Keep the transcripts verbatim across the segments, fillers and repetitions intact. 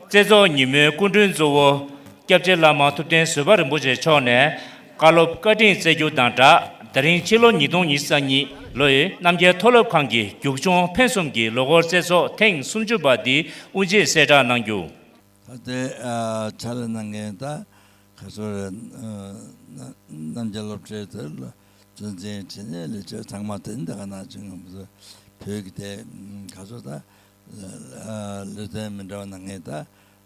རྩེ་ཚོགས་ཉིན་མོའི་སྐུ་མགྲོན་གཙོ་བོ། སྐྱབས་རྗེ་བླ་མ་ཐུབ་བསྟན་བཟོད་པ་རིན་པོ་ཆེ་མཆོག་ནས། བཀའ་སློབ་བཀའ་དྲིན་སྩལ་རྒྱུ་དང་སྦྲགས། ད་རིང་ཕྱི་ལོ་ཉིས་སྟོང་ཉི་ཤུ་རྩ་གཉིས་ལོའི་རྣམ་རྒྱལ་མཐོ་སློབ་ཁང་གི་རྒྱུགས་ཆུང་འཕེན་གསུམ་གྱི་ལོ་འཁོར་རྩེ་ཚོགས་ཐེངས་སུམ་ཅུ་པ་འདི་དབུ་འབྱེད་གསལ་བསྒྲགས་གནང་རྒྱུ། ད་ལྟའི་ཨ་ཕྱག་ལས་གནང་མཁན་ད་ག་ཚོད་རེད། ཨ་རྣམ་རྒྱལ་སློབ་གྲྭའི་དེ་ལ་གཙོ་འཛིན་དྲི་ནས་ལས་བྱེད་ཚང་མ་དེ་འདི་ག་ནང་བྱུང་ཡོང་བཟོ་བོད་ཀྱི་དེ་ག་ཚོད་ད་ལུས་རྩལ་མི་འདྲ་བ་གནང་མཁན་ད་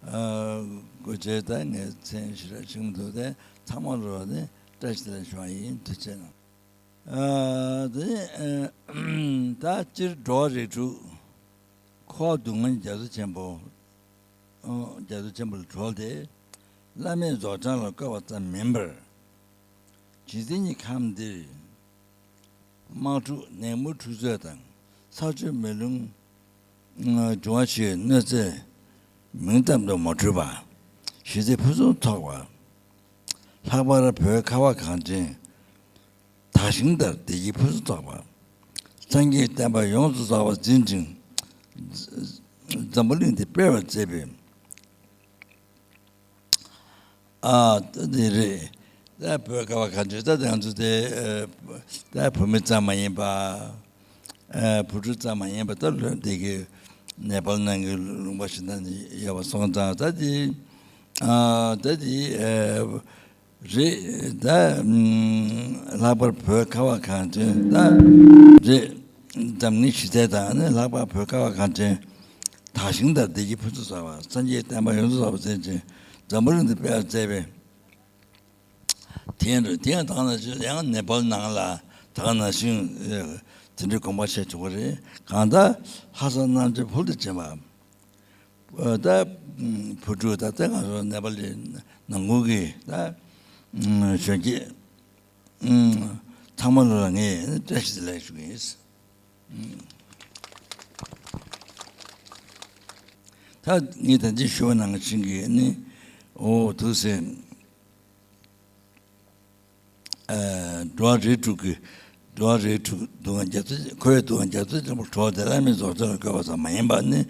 སྒོ་འབྱེད་ད་ངས་མཚན་ཞུ་ར་བྱུང་མི་འདུག་དེ་ཚང་མ་ལོ་ནས་བཀྲ་ཤིས་བདེ་ལེགས་ཞུ་བ་ཡིན། ཐུགས་རྗེ་གནང་། ཨ་དེ་ད་སྤྱིར་འགྲོ་བ་རིགས་དྲུག་འཁོར་བ་སྡུག་བསྔལ་རྒྱ་མཚོ་ཆེན་པོ། རྒྱ་མཚོ་ཆེན་པོ་ལ་གྲོལ་ཏེ་བླ་མེད་རྫོགས་བྱང་ལ་བཀོད་པ་ཙམ་མིན་པར། འཇིག་རྟེན་གྱི་ཁམས་འདིར་དམག་འཁྲུག་ནད་མུག་འཁྲུག་རྩོད་དང་ས་ཆུ་མེ་རླུང་འབྱུང་བ་ཆུའི་གནོད་འཚེ་མིང་ཙམ་དུ་མ་འཁྲུལ་བ། ཞི་བདེ་ཕུན་སུམ་ཚོགས་པ། ལྷག་པར་བོད་ཁ་བ་གངས་ཅན་དག་ཞིང་ལྟར་བདེ་སྐྱིད་ཕུན་སུམ་ཚོགས་པ། སངས་རྒྱས་བསྟན་པ་ཡོངས་སུ་རྫོགས་པར་འཛིན་ཅིང་། འཛམ་བུ་གླིང་འདི་སྤེལ་བར་མཛད་པའི། ཨ་ད་དེ་རེད། ད་བོད་ཁ་བ་གངས་ཅན་ད་ང་ཚོ་དེ་ད་བོད་མི་ཙམ་མ་ཡིན་པ། ཨ་བུ་ཕྲུག་ཙམ་མ་ཡིན་པ་ད་ལོ་འདི་གི་ནེ་པཱལ་ནང་གི་ལུང་པ་ཞིག་ན་ཡོད་པ་སོང་ཙང་ད་དེ་ཨ་ད་དེ་ཨ། རེད་ད། ལྷག་པར་བོད་ཁ་བ་གངས་ཅན་ད། རེད། འཛམ་གླིང་ཞི་བདེ་དང་ནི་ལྷག་པར་བོད་ཁ་བ་གངས་ཅན་དག་ཞིང་ལྟར་བདེ་སྐྱིད་ཕུན་སུམ་ཚོགས་པ། སངས་རྒྱས་བསྟན་པ་ཡོངས་སུ་རྫོགས་པར་མཛད་ཅིང་འཛམ་བུ་གླིང་འདི་སྤེལ་བར་མཛད་པའི། དེ་ཡང་རེད། དེ་ཡང་དག་ན་ཞིང་ཡང་ནེ་པཱལ་ནང་ལ་དག་ན་ཞིང་དེ་འདྲའི་དགོངས་པ་བཞེས་ཆོག་གི་རེད། གང་ལྟར་ལྷག་བསམ་རྣམ་དཔྱོད་ཕུལ་དུ་ཕྱིན་པ། ད་བུ་ཕྲུག་ད་ལྟ་ང་ཚོ་ནེ་པ་ལི་ནང་ཁུལ་གྱི་ད་གཞོན་སྐྱེས་ཚང་མ་ལོ་ལ་ངས་བཀྲ་ཤིས་བདེ་ལེགས་ཞུ་གི་ཡིན། ད་ངས་ད་ཅི་ཞུ་བ་ནང་བཞིན་གྱི་ནི་འོ་ཐུགས་སེམས། འགྲོ་བ་རིགས་དྲུག་གི་འགྲོ་བ་རིགས་དྲུག་སྡུག་བསྔལ་རྒྱ་མཚོ་འཁོར་བའི་སྡུག་བསྔལ་རྒྱ་མཚོ་ཆེན་པོ་གྲོལ་ཏེ་བླ་མེད་རྫོགས་བྱང་ལ་བཀོད་པ་ཙམ་མ་ཡིན་པར་ནི་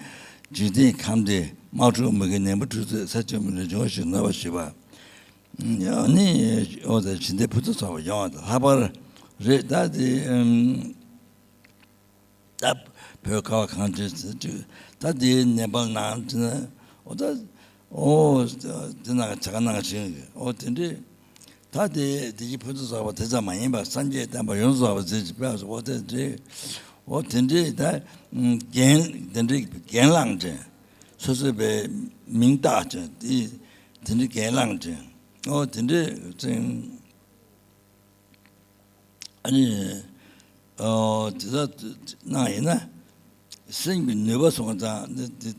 འཇིག་རྟེན་ཁམས་འདིའི་དམག་འཁྲུག་མུ་གེ་ནད་མུག་འཁྲུག་རྩོད་ས་ཆུ་མེ་རླུང་འབྱུང་བ་ཞིག་གནོད་པ་ཞི་བ། ནི་འོ་ད་ཞི་བདེ་ཕུན་སུམ་ཚོགས་པ་ཡོང་བ་དང་ལྷག་པར་རེད་ད་དེ། ད་བོད་ཁ་བ་གངས་ཅན་ཟེར་དུས་ད་དེའི་ནེ་པཱལ་ནང་དེ་ན་འོ་ད་འོ་དེ་ནང་བྱ་དགའ་གནང་ཞིང་འོ་དེ་འདྲས་ད་དེ་བདེ་སྐྱིད་ཕུན་སུམ་ཚོགས་པ་དེ་ཙམ་མ་ཡིན་པར་སངས་རྒྱས་བསྟན་པ་ཡོངས་སུ་རྫོགས་པ་མཛད་ཅིང་སྤེལ་བ་འོ་དེ་འདྲས་འོ་དེ་འདྲས་ད་རྒན་དེ་འདྲས་རྒན་ལགས་འདྲས་སོ་སོའི་པའི་མིང་བཏགས་ཅིང་དེ་དེ་འདྲས་རྒན་ལགས་འདྲས་འོ་དེ་འདྲས་ཅིང་། ཨ་ནི། ཨོ་དེ་ལྟར་གནང་ཡིན་ན། སེམས་ཀྱི་ནུས་པ་སོང་ཙང་དེ་དེ་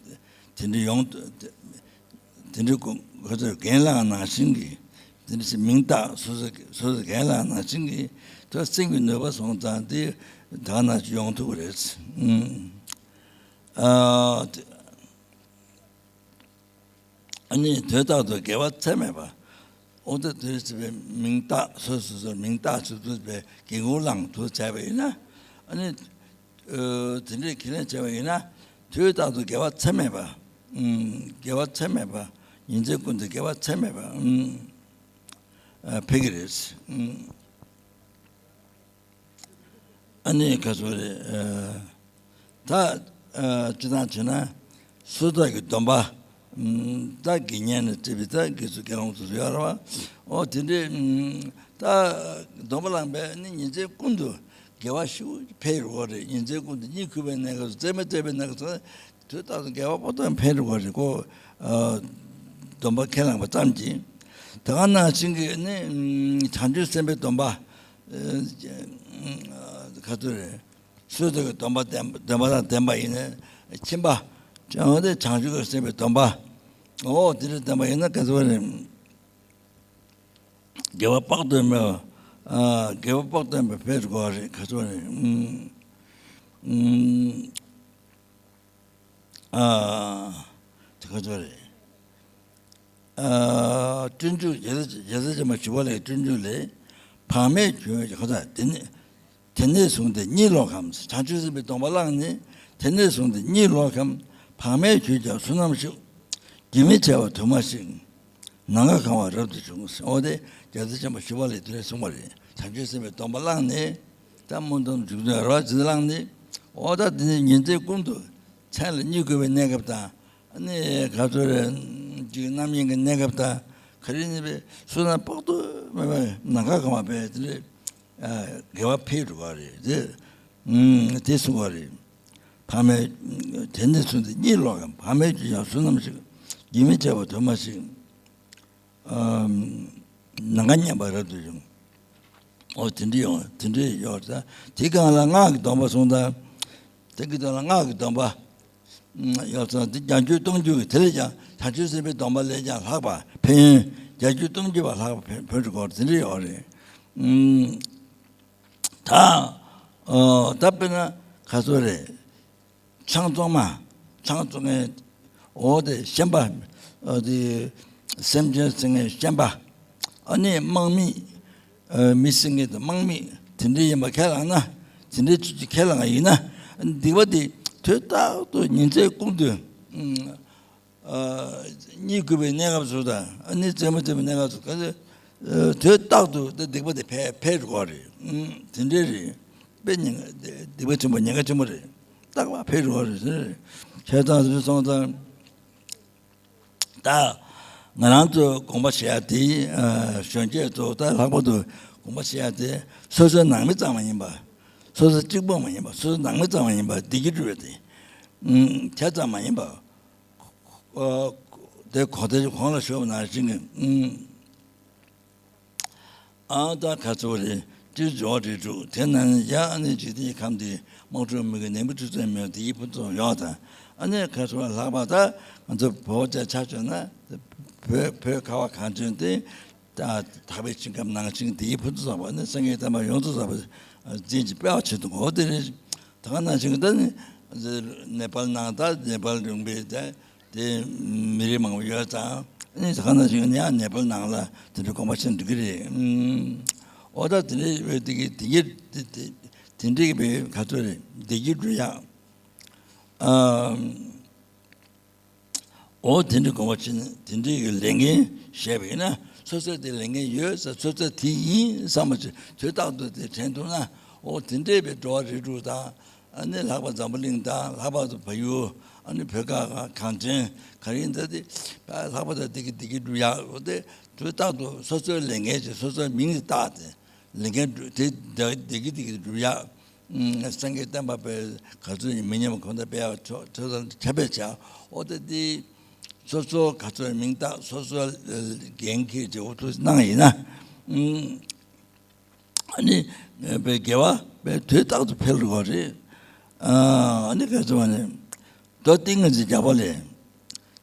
དེ་འདྲ་ཡོང་དེ་འདྲ་ཁོ་ཚོས་རྒན་ལགས་ནང་བཞིན་གྱི་དེ་འདྲ་ཞིག་མིང་བཏགས་སོ་སོ་སོ་སོ་རྒན་ལགས་ནང་བཞིན་གྱི་དེ་སེམས་ཀྱི་ནུས་པ་སོང་ཙང་དེ་ད་ནང་བཞིན་ཡོང་ཐུབ་ཀྱི་རེད། ཨ་དེ། ཨ་ནི་དུས་རྟག་ཏུ་དགེ་བ་ཚད་མེད་པ། ཨོ་ད་དུས་ཚོད་པའི་མིང་བཏགས་སོ་སོ་སོར་མིང་བཏགས་ཚུལ་དུ་པའི་དགེ་འགུག་བླང་དུ་བྱས་པ་ཡིན་ན། ཨ་ནི་དེ་འདྲའི་ཁས་ལེན་བྱས་པ་ཡིན་ན་དུས་རྟག་ཏུ་དགེ་བ་ཚད་མེད་པ། དགེ་བ་ཚད་མེད་པ། ཉིན་མཚན་ཀུན་ཏུ་དགེ་བ་ཚད་མེད་པ་འཕེལ་གྱི་རེད། ཨ་ནི་ག་ཚོད་རེད། ད་སྤྱི་བཏང་བྱས་ན་སོ་ཐར་གྱི་སྡོམ་པ། ད་དགེ་བསྙེན་ནས་བརྩིས་པའི་ད་དགེ་ཚུལ་དགེ་སློང་ཚོ་ཡོད་རེད་བ། འོ་དེ་འདྲའི་ད་སྡོམ་པ་བླངས་པས་ནི་ཉིན་མཚན་ཀུན་ཏུ་དགེ་བ་ཞིག་འཕེལ་རུ་བ་རེད། ཉིན་མཚན་ཀུན་ཏུ་གཉིད་ཁུག་པའི་གནས་སྐབས་སུ་རྩེད་མོ་རྩེ་བའི་གནས་སྐབས་སུ། དུས་རྟག་ཏུ་དགེ་བ་པོ་ཏོ་འཕེལ་རུ་བ་རེད་ཁོ། སྡོམ་པ་ཁས་བླངས་པ་ཙམ་གྱིས། དེ་ག་ནང་བཞིན་གྱི་ནི་བྱང་ཆུབ་སེམས་དཔའི་སྡོམ་པ། ག་ཚོད་རེད། སོ་ཐར་གྱི་སྡོམ་པ་ལྡན་སྡོམ་པ་དང་ལྡན་པ་ཡིན་ན་ཁྱིམ་པ། བྱང་དེ་བྱང་ཆུབ་ཀྱི་སེམས་དཔའི་སྡོམ་པ། འོ་དེ་འདྲ་ལྡན་པ་ཡིན་ན་ག་ཚོད་རེད། དགེ་བ་དཔག་ཏུ་མེད་པ། དགེ་བ་དཔག་ཏུ་མེད་པ་འཕེལ་དགོས་པ་རེད་ག་ཚོད་རེད། ཨ། དེ་ག་ཚོད་རེད། ཨ། སྤྱོད་འཇུག་རྒྱལ་སྲས་རྒྱལ་སྲས་ཆེན་པོ་ཞི་བ་ལྷའི་སྤྱོད་འཇུག་ལས། བག་མེད་གྱུར་ཀྱང་ཁ་ཚ་དེ་ནས་དེ་ནས་བཟུང་སྟེ་གཉིད་ལོག་གམ། བྱང་ཆུབ་སེམས་དཔའི་སྡོམ་པ་བླངས་ནས་དེ་ནས་བཟུང་སྟེ་གཉིད་ལོག་གམ། བག་མེད་གྱུར་ཀྱང་བསོད་ནམས་ཤུགས། རྒྱུན་མི་འཆད་པ་དུ་མ་ཞིག །ནམ་མཁའ་གང་བ་རབ་ཏུ་བྱུང་། འོ་དེ་རྒྱལ་སྲས་ཆེན་པོ་ཞི་བ་ལྷས་དེ་འདྲ་གསུངས་པ་རེད། བྱང་ཆུབ་སེམས་དཔའི་སྡོམ་པ་བླངས་ནས། ད་སྨོན་ལམ་འཇུག་དོན་ར་བ་ཇི་བླངས་ནས། འོ་ད་དེ་ནས་ཉིན་མཚན་ཀུན་ཏུ་མཚན་ལ་བསྙེན་དགོས་པའི་གནས་སྐབས་དང་། ཨ་ནི་ག་ཚོད་རེད། ཅིག་རྣམ་གཡེང་གི་གནས་སྐབས་དང་། ག་རེ་ནི་བསོད་ནམས་དཔག་ཏུ་མེད་པ་ནམ་མཁའ་གང་བ་བས་དེ་འདྲ་དགེ་བ་འཕེལ་འགྲོ་བ་རེད། དེ་དེ་གསུངས་པ་རེད། ཕ་མའི། དེ་ནས་བཟུང་སྟེ་གཉིད་ལོག་གམ། ཕ་མའི་རྒྱུད་ཀྱང་བསོད་ནམས་ཤིག །རྒྱུན་མི་འཆད་པ་དུ་མ་ཞིག །ནམ་མཁའ་མཉམ་པ་རབ་ཏུ་བྱུང་། འོ་དེ་འདྲ་ཡོང་དེ་འདྲ་ཡོད་ད། དེ་གང་ལ་སྔགས་ཀྱི་སྡོམ་པ་གསུངས་ད། དེ་གི་དོན་ལ་སྔགས་ཀྱི་སྡོམ་པ་ཡོད་ཙང་དེ་བརྒྱ་འགྱུར་སྟོང་འགྱུར་གྱི་དེ་ལས་ཀྱང་བྱང་ཆུབ་སེམས་དཔའི་སྡོམ་པ་ལས་ཀྱང་ལྷག་པ་ཕན་ཡོན་བརྒྱ་འགྱུར་སྟོང་འགྱུར་བ་ལྷག་པ་ཕན་ཕན་འགྲོ་གོ་དེ་འདྲ་ཡོད་རེད། ད། ཨོ། ད་དཔེར་ན་ག་ཚོད་རེད། ཆང་བཙོང་མ། ཆང་བཙོང་མཁན། འོ་དེ་ཤན་པ། ཨོ་དེ་སེམས་ཅན་བསད་མཁན་ཤན་པ། ཨ་ནི་དམག་མི། ཨ་མི་བསད་མཁན་དང་དམག་མི་དེ་འདྲ་ཡིན་པ་ཁས་བླངས་ན། དེ་འདྲའི་ཚུལ་གྱིས་ཁས་བླངས་ཡིན་ན། སྡིག་པ་དེ་དུས་རྟག་ཏུ་ཉིན་མཚན་ཀུན་ཏུ། ཨ་གཉིད་ཁུག་པའི་གནས་སྐབས་སུ་དང་། ཨ་ནི་རྩེད་མོ་རྩེ་བའི་གནས་སྐབས་སུ་ག་ཚོད། ཨ་དུས་རྟག་ཏུ་དེ་སྡིག་པ་དེ་འཕེལ་འཕེལ་འགྲོ་བ་རེད། ཨུམ། དེ་འདྲའི་རེད། དཔེ་ཉེན་ཁ་སྡིག་པ་ཆེན་པོ་ཉེན་ཁ་ཆེན་པོ་རེད། རྟག་པར་འཕེལ་འགྲོ་བ་རེད་ཟེར། བྱས་ཙང་དེ་སོང་ཙང་། ད་ང་རང་ཚོ་དགོངས་པ་བཞེས་ཡ་དེ། ཨ་གཞོན་སྐྱེས་ཚོ་ད་ལྷག་པར་དུ་དགོངས་པ་བཞེས་ཡ་དེ་སོ་སོའི་ནང་མི་ཙམ་མ་ཡིན་པ། སོ་སོ་གཅིག་པོ་མ་ཡིན་པ་སོ་སོའི་ནང་མི་ཙམ་མ་ཡིན་པ་བདེ་སྐྱིད་སྒྲུབ་ཡ་དེ། ཨུམ། དེ་ཙམ་མ་ཡིན་པ། ཨ་དེ་གོང་དེ་གོང་ལ་ཞུས་པ་ནང་བཞིན་གྱི། ཨུམ། ཨ་ད་ག་ཚོད་རེད། སྤྱིར་སྦྱོར་བ་རིགས་དྲུག་དེ་ནང་ནས་ཡང་ཨ་ནི་འཇིག་རྟེན་གྱི་ཁམས་འདི་དམག་འཁྲུག་མི་དགེ་ནད་འབུ་ཆུ་སེར་མེ་བདེ་སྐྱིད་ཕུན་སུམ་ཡོད་དང་། ཨ་ནི་ག་ཚོད་ལྷག་པ་ད་ང་ཚོ་བོད་ཅག་ཆ་བཞག་ན། བོད་བོད་ཁ་བ་གངས་ཅན་དེ། ད་དག་པའི་ཞིང་ཁམས་ནང་བཞིན་བདེ་སྐྱིད་ཕུན་སུམ་ཚོགས་པ་ནི་སངས་རྒྱས་བསྟན་པ་ཡོངས་སུ་རྫོགས་པ་འཛིན་གྱི་དཔལ་བ་ཆེན་དུ་གོ་དེ་རེད། ད་ག་ནང་བཞིན་ད་ནི་ནེ་པཱལ་ནང་ད་ནེ་པཱལ་ལུང་པའི་ད་དེ་མི་རིགས་མང་པོ་ཡོད་ཙང་ནི་ད་ག་ནང་བཞིན་ནི་ཡང་ནེ་པཱལ་ནང་ལ་དེ་འདྲའི་དགོངས་པ་ཆེན་འགྲིག་གི་རེད། ཨུམ། ཨོ་ད་དེ་འདྲའི་བའི་དེ་གི་དེ་གི་དེ་དེ་དེ་འདྲའི་བའི་ག་ཚོད་རེད་བདེ་སྐྱིད་སྒྲུབ་ཡག་ཨམ། འོ་དེ་འདྲའི་དགོངས་པ་ཆེན་དེ་འདྲའི་གི་ལས་འགན་བཞེས་པ་ཡིན་ན་སོ་སོས་དེ་ལས་འགན་ཡོད་ཟེར་སོ་སོས་དེ་ཡིན་བསམ་པ་ཅིག་དུས་རྟག་ཏུ་དེ་དྲན་ཐུབ་ན། འོ་དེ་འདྲའི་བའི་འགྲོ་བ་རིགས་དྲུག་དང་། ཨ་ནི་ལྷག་པར་འཛམ་བུ་གླིང་དང་ལྷག་པར་དུ་བལ་ཡུལ། ཨ་ནི་བོད་ཁ་གངས་ཅན་ག་རེ་ཡིན་ད་དེ་ལྷག་པར་དུ་བདེ་སྐྱིད་བདེ་སྐྱིད་སྒྲུབ་ཡག་འོ་དེ་དུས་རྟག་ཏུ་སོ་སོའི་ལས་འགན་ཅིག་སོ་སོའི་མིང་ཅིག་བཏགས་ཏེ་ལས་འགན་སྒྲུབ་དེ་བདེ་སྐྱིད་བདེ་སྐྱིད་སྒྲུབ་ཡག་སངས་རྒྱས་བསྟན་པ་སྤེལ་ག་ཚོད་ཡིན་མི་ཉམས་གོང་དུ་སྤེལ་ཡག་ཕྱོགས་ཕྱོགས་ཚང་ཁྱབ་སྤེལ་བྱ། འོ་ད་དེ་སོ་སོ་ག་ཚོད་མིང་བཏགས་སོ་སོ་འགན་འཁྱེར་བྱེད་འོ་ཐུགས་གནང་ཡིན་ན། ཨ་ནི་དགེ་བ་དུས་རྟག་ཏུ་འཕེལ་འགྲོ་གི་རེད། ཨ་ནི་ག་ཚོད་བ་ནི། མདོ་ཏིང་ངེ་འཛིན་རྒྱལ་པོ་ལས།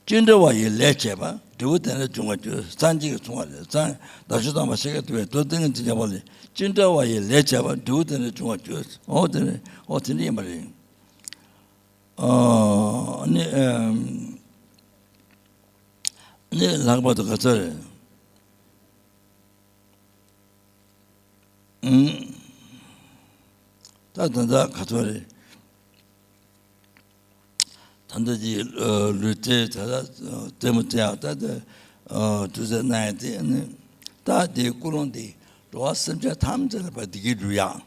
ཅི་འདྲ་བ་ཡི་ལས་བྱས་པ། འབྲས་བུ་དེ་འདྲ་འབྱུང་བར་འགྱུར། སངས་རྒྱས་ཀྱིས་གསུངས་པ་རེད། སངས་བདག་ཆོས་དམ་པ་ཤཱཀྱ་ཐུབ་པས་མདོ་ཏིང་ངེ་འཛིན་རྒྱལ་པོ་ལས། ཅི་འདྲ་བ་ཡི་ལས་བྱས་པ། འབྲས་བུ་དེ་འདྲ་འབྱུང་བར་འགྱུར། འོ་དེ་རེད། འོ་དེ་འདྲ་ཡིན་པ་རེད། ཨ་ནི་ཨམ། ནི་ལྷག་པར་དུ་ག་ཚོད་རེད། ཨུམ། ད་ད་ད་ག་ཚོད་རེད། ད་ལྟ་གི་ལུས་རྩལ་ད་ལྟ་རྩེད་མོ་རྩེ་ཡག་ད་ལྟ་དུས་ཚོད་གནང་ཡག་དེ་ནི་ད་དེའི་ཀུན་སློང་དེ་འགྲོ་བ་སེམས་ཅན་ཐམས་ཅད་ལ་བདེ་སྐྱིད་སྒྲུབ་ཡག་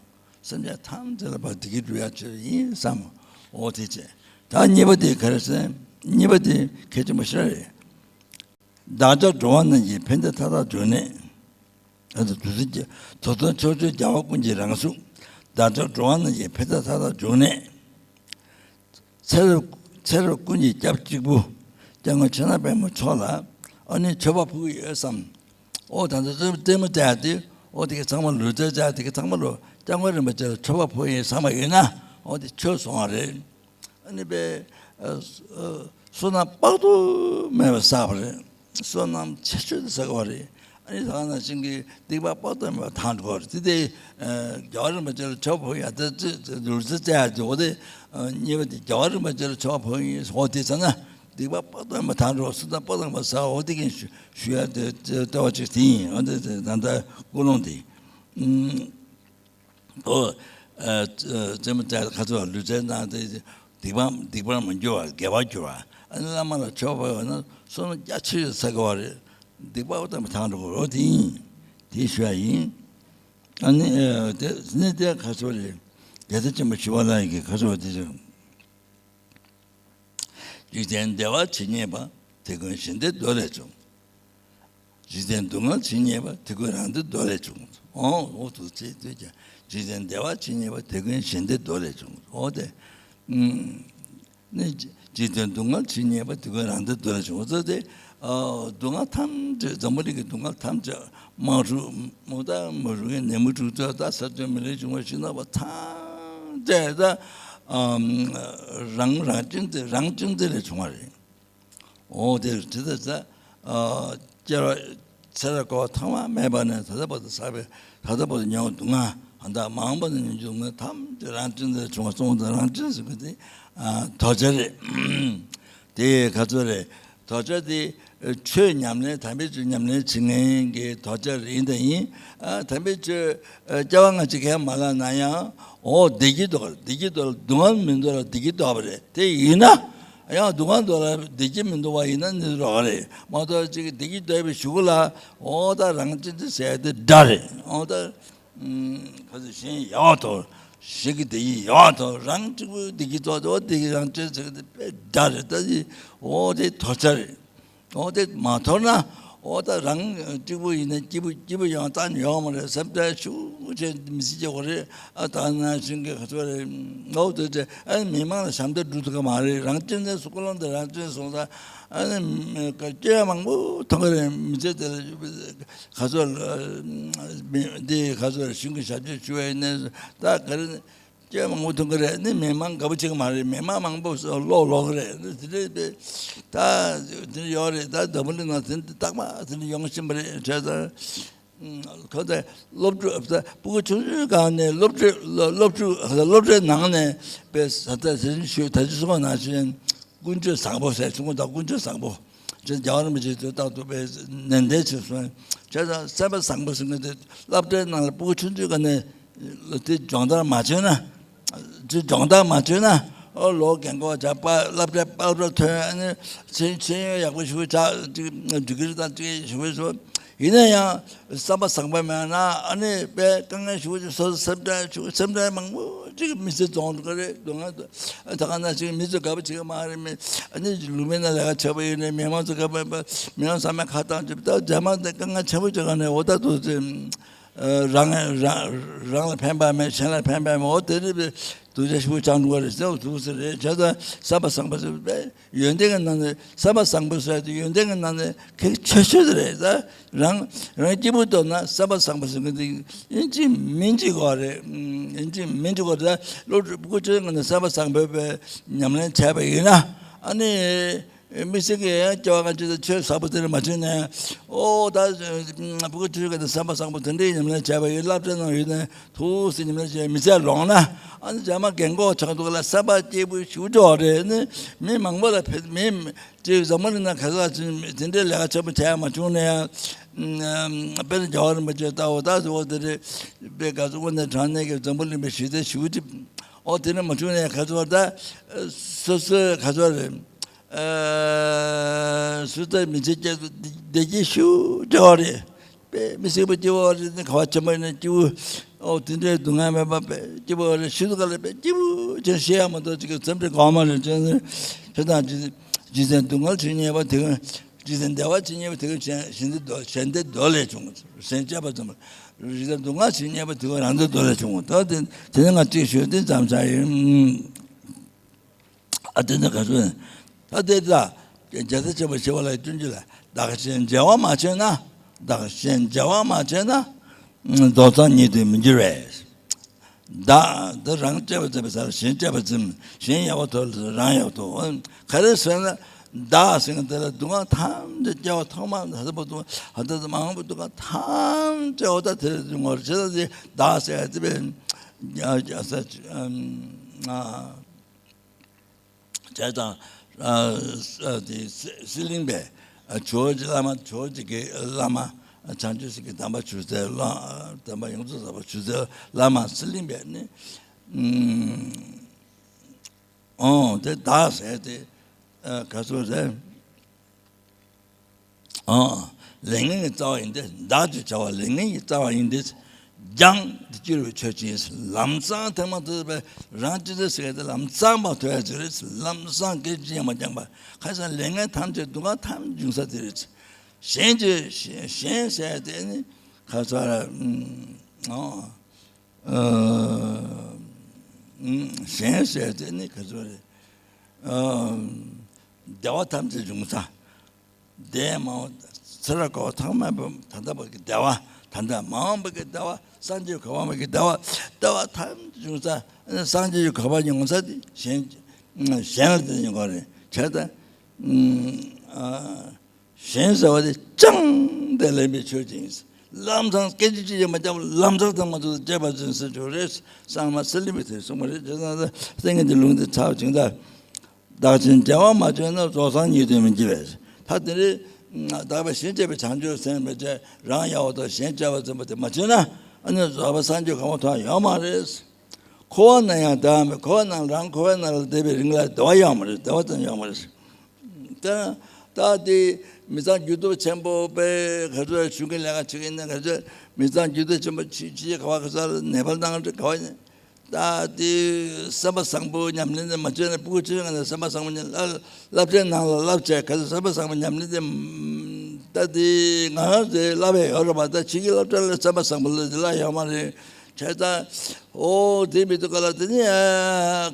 སེམས་ཅན་ཐམས་ཅད་ལ་བདེ་སྐྱིད་སྒྲུབ་ཡག་ཆེད་ཡིན་བསམ། འོ་དེ་བྱས། ད་གཉིས་པ་དེ་ག་རེ་ཟེར། གཉིས་པ་དེ་གལ་ཆེན་པོ་ཞེ་དྲག་རེད། བདག་ཅག་འགྲོ་བ་རྣམས་ཀྱི་ཕན་བདེ་མཐའ་དག་འབྱུང་གནས། ཨ་ཙི་དུས་ཚོད་ཀྱི་དོ་ཚོན་ཕྱོགས་བཅུའི་རྒྱལ་བ་ཀུན་གྱི་རང་གཟུགས། བདག་ཅག་འགྲོ་བ་རྣམས་ཀྱི་ཕན་བདེ་མཐའ་དག་འབྱུང་གནས། ཚེ་རབས་ཚེ་རབས་ཀུན་གྱི་སྐྱབས་གཅིག་པུ། སྐྱབས་མགོན་ཕྱག་ན་པདྨོ་མཆོག་ལ་ཨ་ནི་མཆོད་པ་ཕུལ་གྱི་ཡོད་བསམ། ཨོ་ད་ལྟ་རྩེད་མོ་རྩེ་ཡག་དེ་ཨོ་དེ་གི་ཚང་མ་ལུས་རྩལ་རྩེ་ཡག་དེ་གི་ཚང་མ་ལོ་སྐྱབས་མགོན་རིན་པོ་ཆེ་ལ་མཆོད་པ་ཕུལ་ཡིན་བསམ་པ་ཡིན་ན་ཨོ་དེ་ཆོས་སོང་བ་རེད། ཨ་ནི་པའི་བསོད་ནམས་དཔག་ཏུ་མེད་པ་བསགས་པ་རེད། བསོད་ནམས་ཆེ་ཤོས་དེ་བསགས་པ་རེད། ཨ་ནི་ད་ག་ནང་བཞིན་གྱི་སྡིག་པ་དཔག་ཏུ་མེད་པ་དག་འགྲོ་བ་རེད། དེ་དེ་རྒྱལ་བ་རིན་པོ་ཆེ་ལ་མཆོད་པ་ཕུལ་ཡག་དེ་ལུས་རྩལ་རྩེ་ཡག་དེ་འོ་དེ་གཉིས་པ་དེ་རྒྱལ་བ་རིན་པོ་ཆེ་ལ་མཆོད་པ་ཕུལ་ཡིན། འོ་དེ་ཚ་ན་སྡིག་པ་དཔག་ཏུ་མེད་པ་དག་འགྲོ་བ་བསོད་ནམས་དཔག་ཏུ་མེད་པ་བསགས། འོ་དེ་གིན་ཞུ་ཞུ་ཡག་དེ་ལྟ་བ་ཅིག་དེ་ཡིན། འོ་དེ་ད་ལྟ་ཀུན་སློང་དེ། ཨོ། རྩེད་མོ་རྩེ་ཁ་ཚོ་ལུས་རྩལ་གནང་སྟེ་སྡིག་པ་སྡིག་པར་མི་འགྱུར་བར་དགེ་བར་འགྱུར་བ། ཨ་ནི་བླ་མ་ལ་མཆོད་པ་ཡོད་ན་བསོད་ནམས་རྒྱ་ཆེ་ཡོད་ས་གི་བ་རེད། སྡིག་པ་ཨོ་ཙམ་དང་འགྲོ་གི་རོ་དེ་ཡིན། དེ་ཞུ་ཡ་ཡིན། ཨ་ནི་ཨ་དེ་ནི་དེ་ག་ཚོད་རེད། རྒྱལ་སྲས་ཆེན་པོ་ཞི་བ་ལྷ་ཡི་གི་ག་ཚོད་དེ་ཚོད། འཇིག་རྟེན་བདེ་བ་ཇི་སྙེད་པ། དེ་ཀུན་གཞན་བདེ་འདོད་ལས་བྱུང་། འཇིག་རྟེན་སྡུག་བསྔལ་ཇི་སྙེད་པ། དེ་ཀུན་རང་བདེ་འདོད་ལས་བྱུང་། ཨོ་ཨོ་དུ་ཚེ་དུས་ཀྱང་འཇིག་རྟེན་བདེ་བ་ཇི་སྙེད་པ། དེ་ཀུན་གཞན་བདེ་འདོད་ལས་བྱུང་། ཨོ་དེ། ཨུམ། ནི་འཇིག་རྟེན་སྡུག་བསྔལ་ཇི་སྙེད་པ། དེ་ཀུན་རང་བདེ་འདོད་ལས་བྱུང་། ཨོ་དེ། ཨ་སྡུག་བསྔལ་ཐམས་ཅད་འཛམ་བུ་གླིང་གི་སྡུག་བསྔལ་ཐམས་ཅད་དམག་འཁྲུག་མུ་མཐའ་མུ་རུ་གི་ནད་མུག་འཁྲུག་རྩོད་ཟ་འཐུང་མེད་ལས་བྱུང་བ་ཞིག་ན་བ་ཐམས་ཅད་ད་ཨམ་རང་རང་གཅེས་འཛིན་རང་གཅེས་འཛིན་ལས་བྱུང་བ་རེད། འོ་དེ་དེ་ལྟར་ད་ཨ་སྐྱེ་བ་ཚེ་རབས་འཁོར་བ་ཐོག་མ་མེད་པ་ནས་ད་ལྟ་བར་དུ་བསགས་པའི་ད་ལྟ་བར་དུ་མྱོང་བའི་སྡུག་བསྔལ་ཨ་ད་མ་འོངས་པ་ན་མྱོང་རྒྱུ་སྡུག་བསྔལ་ཐམས་ཅད་རང་གཅེས་འཛིན་ལས་བྱུང་བ་གསུངས་ཏེ་རང་གཅེས་ཟེར་གི་དེ་ཨ་དོ་ཆ་རེད། དེ་ག་ཚོད་རེད། དོ་ཆ་དེ་ཆོས་ཉམས་ལེན་དམ་པའི་ཆོས་ཉམས་ལེན་བྱེད་མཁན་གྱི་དོ་ཆ་རེད། ཡིན་དང་ཡིན། ཨ་དམ་པའི་ཆོས་ཨ་སྐྱེ་བ་སྔ་ཕྱི་གང་མ་བླངས་ན་ཡང་འོ་བདེ་སྐྱིད་འདོད་བདེ་སྐྱིད་འདོད་ལ་སྡུག་བསྔལ་མི་འདོད་ལ་བདེ་སྐྱིད་འདོད་པ་རེད། དེ་ཡིན་ན་ཡང་སྡུག་བསྔལ་འདོད་ལ་བདེ་སྐྱིད་མི་འདོད་པ་ཡིན་ན་ནི་རོགས་རེད་མ་གཏོགས་ཅིག་བདེ་སྐྱིད་འདོད་པའི་གཞུག་གུ་ལ་འོ་ད་རང་གཅེས་འཛིན་ཟེར་དེ་དགྲ་རེད། འོ་ད། ཁ་ཚོད་གཞན་ཡག་པོ་ཐོབ། གཞན་གྱི་བདེ་སྐྱིད་ཡག་པོ་ཐོབ། རང་གཅིག་པུའི་བདེ་སྐྱིད་ཐོབ་སྟེ་འོ་བདེ་སྐྱིད་རང་གཅེས་ཟེར་གྱི་དེ་དཔེ་དགྲ་རེད། ད་དེ་འོ་དེ་དོ་ཆ་རེད། འོ་དེ་མ་ཐོབ་ན་འོ་ད་རང་གཅིག་པུ་ཡིན་ན་སྐྱིད་པོ་སྐྱིད་པོ་ཡོང་རྩ་ནས་ཡོང་མ་རེད། སེམས་ཁྲལ་ཤུགས་ཆེ་མི་སྲིད་ཀྱི་འོ་རེད། ཨ་ད་ན་ཤིང་གི་ཁ་ཚོད་རེད། འོ་དེ་དེ་ཨ་མི་མང་ལ་ཞབས་འདེགས་སྒྲུབ་ཐུབ་ཀྱི་མ་རེད། རང་གཅེས་འཛིན་སུ་ཀུན་སློང་དེ་རང་གཅེས་སོང་ཙང་ཨ་ནི་སྐྱོན་མང་པོ་མཐོང་གི་རེད། མི་ཚེ་དེ་ལ། ག་ཚོད་ལ། མི་འདི་ག་ཚོད་ལ་གཞུང་གི་ཞབས་ཕྱི་ཞུ་བའི་གནས་སུ་ད་ག་རེ་སྐྱོན་མང་པོ་ཐོན་གི་རེད། ནི་མི་མང་དགའ་པོ་བྱེད་གི་མ་རེད། མི་མང་མང་པོ་ལོག་ལོག་གི་རེད། ནི་དེ་འདྲའི་དཔེ་ད་དེ་འདྲ་ཡོད་རེད། ད་འཛམ་བུ་གླིང་ནང་དེ་འདྲ་རྟག་པ་དེ་འདྲ་ཡོང་བཞིན་པ་རེད། བྱས་ཙང་ཁོ་ཚོས་སློབ་ཕྲུག་ད་སྤུ་གུ་ཆུང་ཆུང་སྒང་ནས་སློབ་ཕྲུག་སློབ་ཕྲུག་སློབ་གྲྭའི་ནང་ནས་དཔེ་ད་དེ་འདྲ་ཞུ་ད་ཅི་གསུངས་པ་ནང་བཞིན། ཀུན་སྤྱོད་བཟང་པོ་ཟེར་བྱུང་བ་དང་། ཀུན་སྤྱོད་བཟང་པོ་ཅེས་རྒྱལ་བ་རིན་པོ་ཆེས་དེ་རྟག་ཏུ་དཔེ་ནན་ཏན་བྱས་སོང་། བྱས་ཙང་སེམས་པ་བཟང་པོ་ཟེར་མཁན་དེ་སློབ་གྲྭའི་ནང་ལ་སྤུ་གུ་ཆུང་ཆུང་སྒང་ནས་དེ་སྦྱོང་བརྡར་མ་བྱས་ན། དེ་སྦྱོང་བརྡར་མ་བྱས་ན་ཨོ་ལོ་རྒན་གོག་བྱ་པ་སློབ་གྲྭའི་སློབ་གྲྭ་ཐོན་ཨ་ནི་ཤེས་ཤེས་ཡོན་ཡག་པོ་ཞིག་ཆགས་ཅིག་འགྲིག་གི་རེད། ད་ཅིག་ཞུ་བས་སོ། ཡིན་ན་ཡང་། བསམ་པ་བཟང་པོ་མེད་ན་ཨ་ནི་དཔེ་དཀའ་ངལ་ཞེ་པོ་ཅིག་སོ་སོ་སེམས་ཁྲལ་ཞེ་པོ་སེམས་ཁྲལ་མང་པོ་ཅིག་མི་ཚེ་སྟོང་འགྲོ་གི་རེད། སྡུག་བསྔལ་དུ་ད་ག་ན་ཅིག་མི་ཚོ་དགའ་པོ་བྱེད་ཀྱི་མ་རེད། མི་ཨ་ནི་ལུང་མིན་ན་ལས་ཀ་བྱེད་པ་ཡིན་ནའི་མི་མང་ཚོ་དགའ་པོ་མི་མང་ཚང་མས་ཁ་བཏང་ཅིག་ད་རྗེས་མ་དེ་དཀའ་ངལ་ཆེན་པོ་ཅིག་ག་ནས་འོ་ད་དུ་ཚེ་རང་རང་རང་ལ་ཕན་པ་མེད། གཞན་ལ་ཕན་པ་མེད། འོ་དེ་རེད་པས། སྡུག་ཅག་ཞེ་པོ་ཅིག་འགྲོ་གི་རེད་ཟེར་བ་འདུག་ཟེར་རེད། བྱས་ཙང་བསམ་པ་བཟང་པོ་ཟེར་བས། ཡོན་ཏན་གྱི་ནང་ནས་བསམ་པ་བཟང་པོ་ཟེར་དུས་ཡོན་ཏན་གྱི་ནང་ནས་གལ་ཆེ་ཤོས་དེ་རེད། ད་རང་རང་སྐྱིད་པོ་འདོད་ན་བསམ་པ་བཟང་པོ་ཟེར་མཁན་དེ་ཡིན་གཅིག་མིན་གཅིག་དགོས་རེད། ཡིན་གཅིག་མིན་གཅིག་དགོས་རེད། ད་སློབ་ཕྲུག་སྤུ་གུ་ཆུང་ངུ་ནས་བསམ་པ་བཟང་པོའི་དཔེ་ཉམས་ལེན་བྱས་པ་ཡིན་ན་ཨ་ནི་དམིགས་བསལ་གྱི་ཡང་སྐྱེ་བ་སྔ་ཕྱི་དང་ཆོས་ཟབ་པོ་དེ་འདྲ་མ་བྱུང་ནས་ཨོ་ད་སྤུ་གུ་ཆུང་ངུ་ནས་བསམ་པ་བཟང་པོ་དེ་འདྲའི་ཉམས་ལེན་བྱས་པ་ཡིན། སློབ་གྲྭ་ནང་ཡོད་ནས། ཐུགས་སུ་ཉམས་ལེན་བྱས་མི་ཚེ་ལོངས་ན་ཨ་ནི་རྗེས་མ་རྒན་གོག་ཆགས་འདུག་ལ་བསམ་པ་སྐྱིད་པོ་ཞེ་པོ་ཅིག་རེད། ནི་མི་མང་པོ་ལ་ཕན་མི་ཅིག་འཛམ་བུ་གླིང་ན་ག་ས་ཅིག་དེ་འདྲའི་ལས་ཀ་ཆེན་པོ་བྱས་མ་བྱུང་ན་ཡང་དཔེར་ན་རྒྱལ་བ་རིན་པོ་ཆེ་ལྟ་བུ་ད་གཟོད་འོ་དེ་རེད་པས། ག་ཚོད་དངོས་གནས་དྲང་གནས་ཀྱི་འཛམ་བུ་གླིང་པའི་གཞི་རྩའི་ཞེ་པོ་ཅིག་འོ་དེ་འདྲ་མ་བྱུང་ན་ཡང་ག་ཚོད་ད་སོ་སོའི་ག་ཚོད་རེད། སུ་ད་མི་ཚེ་སྐྱེལ་བདེ་སྐྱིད་ཞེ་པོ་ཅིག་རེད། དཔེ་མི་སྲིད་པ་སྐྱིད་པོ་རེད། ནི་ག་བ་ཆེན་པོ་ཡིན་ན་སྐྱིད་པོ། ཨོ་དེ་འདྲའི་སྡུག་བསྔལ་མེད་པ་དཔེ་སྐྱིད་པོ་རེད། ཤི་སྡུག་ག་ལ་དཔེ་སྐྱིད་པོ་ཅན་ཤི་ཡ་མ་གཏོགས་ཅིག་གི་འཚམས་འདྲི་གང་མ་རེད། ཅན་ནི་དེ་དང་འཇིག་རྟེན་སྡུག་བསྔལ་ཇི་སྙེད་པ་དེ་ཀུན། འཇིག་རྟེན་བདེ་བ་ཇི་སྙེད་པ་དེ་ཀུན་གཞན་གཞན་བདེ་འདོད་གཞན་བདེ་འདོད་ལས་བྱུང་། གཞན་གཅེས་པ་ཙམ། འཇིག་རྟེན་སྡུག་བསྔལ་ཇི་སྙེད་པ་དེ་ཀུན་རང་བདེ་འདོད་ལས་བྱུང་། ད་དེ་དེ་ནི་ང་གཅིག་ཞུས་དེ་ཙམ་ཙམ་ཡིན། ཨ་དེ་ནི་ག་ཚོད་ཡིན། ད་དེ་ལ་རྒྱལ་སྲས་ཆེན་པོ་ཞི་བ་ལྷའི་སྤྱོད་འཇུག་ལ། བདག་གཞན་བརྗེ་བ་མ་བྱས་ན། བདག་གཞན་བརྗེ་བ་མ་བྱས་ན། རྫོགས་སངས་ཉིད་དུ་མི་འགྱུར་བས། བདག་འདི་རང་གཅེས་པ་ཙམ་པའི་སར་གཞན་གཅེས་པ་ཙམ། གཞན་ཡག་པོ་ཐོབ་ལ་རང་ཡག་པོ་ཐོབ། ག་རེ་ཟེར་ན། བདག་ཟེར་མཁན་དེ་ལ་སྡུག་བསྔལ་ཐམས་ཅད་སྐྱེ་བ་ཐོག་མ་ད་ལྟ་བར་དུ་ད་ལྟ་མང་པོ་སྡུག་བསྔལ་ཐམས་ཅད་འོ་ད་དེ་ལ་ངོ་རེ་བྱེད་ད་དེ་བདག་ཟེར་ཡ་དེ་བས། བྱས་ཙང་། ཨ་ཨ་དེ་སི་སི་ལིང་པའི་ཨ་ཇོ་བོ་རྗེ་བླ་མ། ཇོ་བོ་རྗེ་གི་བླ་མ། ཨ་བྱང་ཆུབ་སེམས་ཀྱི་དམ་པ་ཞུ་སའི་བླ། དམ་པ་ཡོངས་རྫོགས་ཟབ་པ་ཞུ་སའི་བླ་མ་སི་ལིང་པས་ནི། ཨུམ། ཨོ་དེ་བདག་ཟེར་ཏེ། ཨ། ག་ཚོད་རེད། ཨ། ལས་ངན་གྱི་རྩ་བ་ཡིན་ཏེ། བདག་ཅེས་བྱ་བ་ལས་ངན་གྱི་རྩ་བ་ཡིན་ཏེ། སྦྱངས་ཏེ་སྐྱུར་བའི་ཆོས་ཅན། ལམ་སང་ཐེངས་མ་ཐོས་པའི་རང་ཅི་ཟེར་ཟེར་གྱི་དེ་ལམ་སང་མ་ཐོས་ཡ་ཅིག་རེད། ལམ་སང་སྐད་ཅིག་ཡང་མ་སྦྱངས་པ། ཁ་སང་ལས་ངན་ཐམས་ཅད་སྡུག་བསྔལ་ཐམས་ཅད་འབྱུང་ས་དེ་རེད། གཞན་གྱི་གཞན་ཟེར་དེ་ནི་ཁ་སང་ཨ། ཨ། གཞན་ཟེར་དེ་ནི་ག་ཚོད་རེད། ཨ། བདེ་བ་ཐམས་ཅད་འབྱུང་ས། བདེ་མ་འོངས་ཚེ་རབས་འཁོར་བ་ཐོག་མེད་པ་ད་ལྟ་བར་གྱི་བདེ་བ། ད་ལྟ་མ་འོངས་པ་གི་བདེ་བ། སངས་རྒྱས་གོ་འཕང་བར་གྱི་བདེ་བ། བདེ་བ་ཐམས་ཅད་འབྱུང་ས། སངས་རྒྱས་ཀྱི་གོ་འཕང་ཡོང་ས་དེ་གཞན། གཞན་ལ་དེ་ཡོང་གི་རེད། བྱས་ཙང་། ཨ། གཞན་ཟེར་བ་དེ་སྦྱངས་ཏེ་ལེན་པའི་ཆོས་ཅན། ལམ་སང་སྐད་ཅིག་གཅིག་ཀྱང་མ་སྦྱངས་པར་ལམ་སང་ཐེངས་མ་ཐོས་པ་སྐྱེས་པ་ཅན་ཟེར་ཆོག་རེད། གསང་སྔགས་སི་ལི་པའི་དེ་གསུངས་པ་རེད། བྱས་ཙང་སེང་གེ་འདི་ལུང་འདི་ཚར་བ་ཅིག་ད། བདག་གཞན་བརྗེ་བ་མ་བྱས་ན། རྫོགས་སངས་རྒྱས་དོན་མི་འགྱུར་བས། ད་དེ་རེད། བདག་པས་གཞན་གཅེས་པའི་བྱང་ཆུབ་སེམས་མ་བྱས། རང་ཡག་པོ་དང་གཞན་གཅེས་པར་འཛིན་པ་དེ་མ་བྱས་ན། ཨ་ནི་རྫོགས་པའི་སངས་རྒྱས་གོ་འཕང་ཐོབ་ཡོད་མ་རེད། འཁོར་བ་ན་ཡང་བདེ་བ་མེད། འཁོར་བའི་ནང་རང་འཁོར་བའི་ནང་ལ་བསྡད་པའི་རིང་ལ་བདེ་བ་ཡོད་མ་རེད། བདེ་བ་ཙམ་ཡོད་མ་རེད། ད་ད་དེ་མི་ཚང་རྒྱུ་སྟོབས་ཆེན་པོ་པས་ག་ཚོད་གཞུང་གི་ལས་ཀ་བྱེད་ཀྱི་ཡིན་ན། ག་ཚོད་མི་ཚང་རྒྱུ་སྟོབས་ཆེན་པོ་ཆེ་ཆེ་ག་བ་ག་ས་ལ་ནད་པ་གནང་ག་བ་ཡིན། ད་དེ་སེམས་པ་བཟང་པོ་ཉམས་ལེན་དེ་མ་བྱས་ན། སྤུ་གུ་ཆུང་ངུ་ནས་སེམས་པ་བཟང་པོ་ཉམས་ལ་སློབ་གྲྭའི་ནང་ལ་བསླབ་བྱས་ག་ཚོད་སེམས་པ་བཟང་པོ་ཉམས་ལེན་དེ། ད་དེ་ང་རང་ཚོས་བསླབ་ཡ་ཡོད་རེད་པ། ད་ཕྱི་གི་སློབ་གྲྭ་ལ་སེམས་པ་བཟང་པོ་ལ་དེ་བསླབ་ཡོད་མ་རེད། བྱས་ཙང་ཨོ་དེ་མི་འདུག་ག་ལ། དེ་ནི་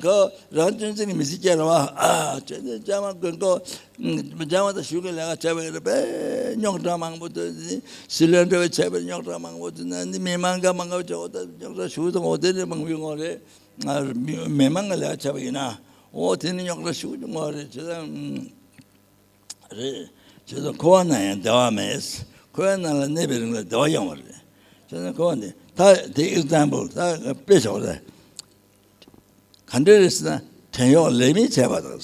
ཁོ་རང་གཅེས་འཛིན་གྱི་མི་ཚེ་སྐྱེལ་བ། ཨ། གཅེས་འཛིན་བྱ་བ་དགོས་མཁོ། བྱ་བ་དང་གཞུང་གི་ལས་ཀ་བྱས་པ་ཡིན་ན་དཔེ་རྙོག་དྲ་མང་པོ་འདུག་ཟི་ལིང་འདྲ་བའི་བྱས་པའི་རྙོག་དྲ་མང་པོ་འདུག་ན་ནི་མི་མང་ག་མང་ག་བྱས། ཨོ་ད་རྙོག་དྲ་ཞུ་དང་། ཨོ་དེ་ནི་མང་པོའི་ངོ་རེད། ང་མི་མི་མང་གི་ལས་ཀ་བྱས་པ་ཡིན་ན། ཨོ་དེ་ནི་རྙོག་དྲ་ཞུ་ངོ་རེད། བྱས་ཙང་། རེད། བྱས་ཙང་འཁོར་བ་ན་ཡང་བདེ་བ་མེད། འཁོར་བའི་ནང་ལ་གནས་པའི་རིང་ལ་བདེ་བ་ཡོང་བ་རེད། བྱས་ཙང་འཁོར་བ་འདི་ད་དེ་ཨེག་ཛམ་པལ་ད་དཔེ་ཞོག་རེད། ག་འདྲ་རེད་ཟེར་ན། བྲན་གཡོག་ལས་མི་བྱས་པ་དང་།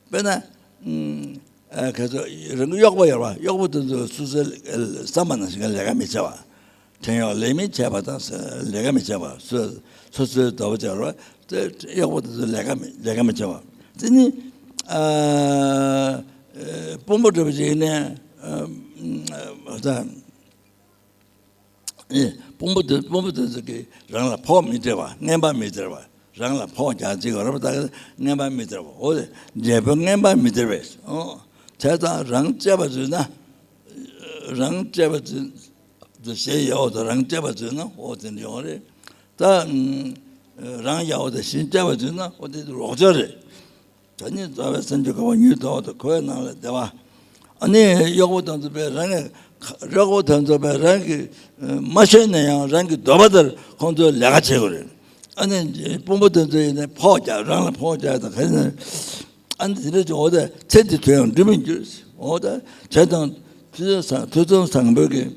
དཔེར་ན། ཨ། ག་ཚོད་རང་གི་གཡོག་པོ་ཡོད་པ། གཡོག་པོ་དེ་ཚོ་སོ་སོའི་བསམ་པ་ནང་བཞིན་ལས་ཀ་མི་བྱེད་པ། བྲན་གཡོག་ལས་མི་བྱེད་པ་དང་། ལས་ཀ་མི་བྱེད་པ། སོ་སོ་སོའི་འདོད་པ་བྱེད་རོགས། དེ་གཡོག་པོ་དེ་ཚོ་ལས་ཀ་མི་ལས་ཀ་མི་བྱེད་པ། དེ་ནི་ཨ་དཔོན་པོ་འདྲ་པོ་ཅིག་ཡིན་ནའི། ཨ་ཨ་ད་ཨེ་དཔོན་པོ་དེ་དཔོན་པོ་དེ་ཚོ་གིས་རང་ལ་ཕོགས་མི་སྟེར་བ། རྔན་པ་མི་སྟེར་བ། རང་ལ་ཕོགས་རྒྱག་ཅིག་ཡོད་རེད་པ། ད་རྔན་པ་མི་སྟེར་བ། འོ་དེ་འབྲས་བུ་རྔན་པ་མི་སྟེར་བས། ཨོ། བྱས་ཙང་རང་གཅེས་པར་འཛིན་ན། རང་གཅེས་པར་འཛིན། དེ་གཞན་ཡག་པོ་དང་རང་གཅེས་པར་འཛིན་ན་ཨོ་དེ་འདྲ་ཡོང་རེད། ད་རང་ཡག་པོ་དང་གཞན་གཅེས་པར་འཛིན་ན་ཨོ་དེ་ལོག་སྤྱོད་རེད། ད་ནི་རྩ་བའི་སེམས་ཀྱི་འཁོར་བ་མྱུར་ཐར་བ་དང་། འཁོར་བའི་ནང་ལ་བདེ་བ། ཨ་ནི་གཡོག་པོ་དེ་ཚོ་དཔེ་རང་གི་གཡོག་པོ་དེ་ཚོ་དཔེ་རང་གི་མ་ཤེས་ན་ཡང་རང་གི་འདོད་པ་ལྟར་ཁོང་ཚོས་ལས་ཀ་བྱེད་དགོས་རེད། ཨ་ནི་དཔོན་པོ་དེ་ཚོ་ཡིན་ན་ཕོགས་རྒྱག་རང་ལ་ཕོགས་རྒྱག་དང་ག་རེ་ན། ཨ་ནི་དེ་འདྲ་ཅིག་འོ་ད་ཚེ་འདི་དོན་ཡང་འགྲུབ་མི་འགྱུར། འོ་ད་བྱས་ཙང་ཐུགས་བསམ་བཟང་ཐུགས་བསམ་བཟང་པོའི་གི།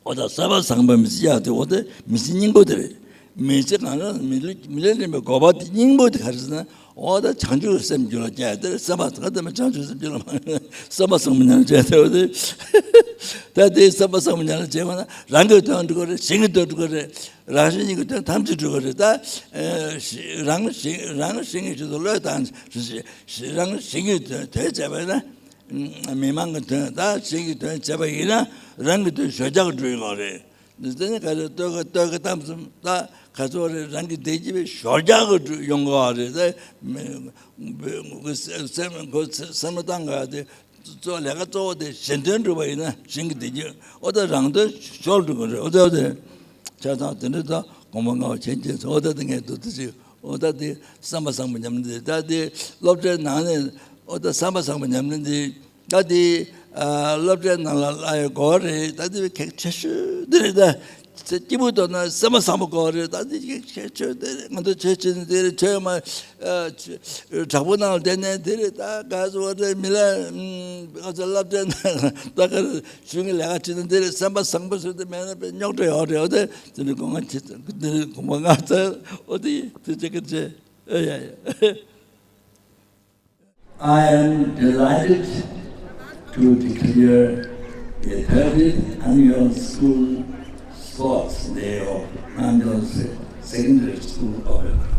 འོ་ད་བསམ་པ་བཟང་པོའི་མི་ཚེ་ཡག་དེ་འོ་ད་མི་ཚེ་སྙིང་པོ་དེ་རེད། མི་ཚེ་གང་ལ་མི་ལུས་མི་ལུས་ལེན་པའི་དགོས་པ་དེ་སྙིང་པོ་དེ་ག་རེ་ཟེར་ན། འོ་ད་བྱང་ཆུབ་སེམས་རྒྱུད་ལ་སྐྱེ་དེ་རེད། བསམ་པ་ག་དེ་མ་བྱང་ཆུབ་སེམས་རྒྱུད་ལ་མ་བསམ་པ་བཟང་པོ་ཉམས་ལེན་བྱས་དེ་འོ་དེ། ད་དེ་བསམ་པ་བཟང་པོ་ཉམས་ལེན་བྱས་པ་ན་རང་གི་དོན་འགྲུབ་ཀྱི་རེད། གཞན་གྱི་དོན་འགྲུབ་ཀྱི་རེད། རང་གཞན་གཉིས་ཀྱི་དོན་ཐམས་ཅད་འགྲུབ་ཀྱི་རེད། ད་ཨེ་རང་གཞན་རང་གཞན་གྱི་ཆེད་དུ་བློས་བཏང་། རང་གཞན་གྱི་དོན་དོན་བྱས་པ་ན། མི་མང་གི་དོན་དང་གཞན་གྱི་དོན་བྱས་པ་ཡིན་ན་རང་གི་དོན་ཞོད་འཇགས་འགྲུབ་ཡོང་བ་རེད། འདི་ནི་ག་རེ་ལྟོས་ག་ལྟོས་ག་གཏམ་གསུམ་ད་ག་ཚོད་རེད། རང་གི་བདེ་སྐྱིད་པའི་ཞོད་འཇགས་ཀྱི་འགྲུབ་ཡོང་གི་བ་རེད། ད་མི་སེམས་ཁོ་སེམས་བློ་བཏང་ག་དེ་གཙོ་ལས་ཀ་གཙོ་བོ་དེ་གཞན་དོན་སྒྲུབ་པ་ཡིན་ན་གཞན་གྱི་བདེ་སྐྱིད། འོ་ད་རང་དོན་ཞོར་འགྲུབ་ཀྱི་རེད། འོ་ད་འོ་དེ་ཆ་ཚང་དེ་འདྲ་ད་དགོངས་པ་མངའ་བ་བྱེད་ཅེས་སོ། འོ་ད་དེ་ངས་འདུག་ཏུ་ཅིག་འོ་ད་དེ་བསམ་པ་བཟང་པོ་ཉམས་ལེན་དེ། ད་དེ་སློབ་གྲྭའི་ནང་ནས་འོ་ད་བསམ་པ་བཟང་པོ་ཉམས་ལེན་དེ། ད་དེ་ཨ་སློབ་གྲྭའི་ནང་ལ་སློབ་ཡ་དགོས་རེད། ད་དེ་གལ་ཆེ་ཤོས་དེ་རེད། ད་སྐྱིད་པོ་འདོད་ན་བསམ་པ་བཟང་པོ་དགོས་རེད། ད་དེ་གལ་ཆེ་ཤོས་དེ་རེད། ང་ཚོ་ཆོས་བྱེད་ནི་དེ་རེད། ཆོས་མ་ཨ་དྲག་པོ་ནང་ལ་བསྡད་ནས་དེ་རེད། ད་ག་ཚོད་རེད། མི་ལ་ང་ཚོ་སློབ་གྲྭའི་ནང་ད་ག་རེ་གཞུང་གི་ལས་ཀ་བྱེད་ན་དེ་རེད། བསམ་པ་བཟང་པོ་ཟེར་དེ་མེད་ན་དཔེ་རྙོག་དྲ་ཡོད་རེད། འོ་དེ་དེ་ནི་དགོངས་པ་ཆེ་དེ་ནི་དགོངས་པ་མངའ་ཚར། འོ་དེ་དེ་ཆེ་གལ་ཆེ། ཨ་ཡ་ཡ། I am delighted to declare the thirtieth annual School Sports Day of Namgyal Se- Secondary School Open.